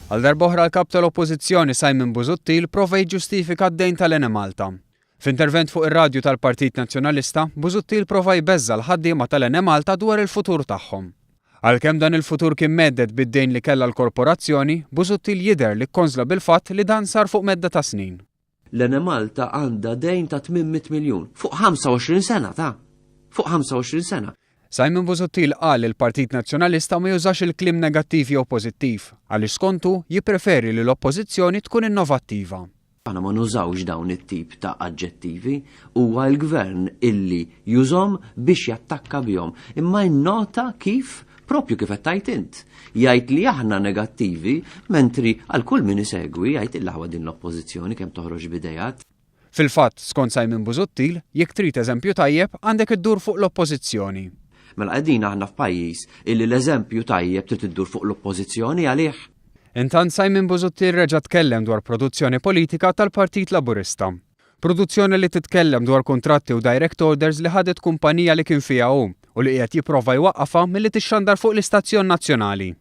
Għal darb'oħra l-Kap tal-Oppożizzjoni Simon Busuttil prova jiġġustifika d-dejn tal-Enemalta. F'intervent fuq ir-radju tal-Partit Nazzjonalista, Busuttil prova jbeżża' l-ħaddiema tal-Enemalta dwar il-futur tagħhom. Għalkemm dan il-futur kien mhedded bid-dejn li kellha l-korporazzjoni, Busuttil jidher li kkonżla bil-fatt li dan sar fuq medda ta' snin. L-Enemalta għandha dejn ta' 800 miljun fuq 25 sena ta'. Fuq 25 sena. Simon Busuttil qal li l-Partit Nazzjonalista ma jużax il-kliem negattiv jew pożittiv, għaliex skontu, jippreferi li l-Oppożizzjoni tkun innovattiva. Aħna ma nużawx dawn it-tip ta' aġġettivi, huwa l-Gvern illi jużhom biex jattakka bihom. Imma innota kif, propju kif qed tgħid int, jgħid li aħna negattivi, mentri għal kull min isegwi jgħid il-aħwa din l-Oppożizzjoni kemm toħroġ b'idejat. Fil-fatt, skont Simon Busuttil, jekk trid eżempju tajjeb, għandek iddur fuq l-Oppożizzjoni. Mela qegħdin aħna f'pajjiż illi l-eżempju tajjeb trid iddur fuq l-Oppożizzjoni għalih? Intant Simon Busuttil reġa' tkellem dwar produzzjoni politika tal-Partit Laburista. Produzzjoni li titkellem dwar kuntratti u direct orders li ħadet kumpanija li kien fiha hu u li qiegħed jipprova jwaqqafha milli tixxandar fuq l-istazzjon nazzjonali.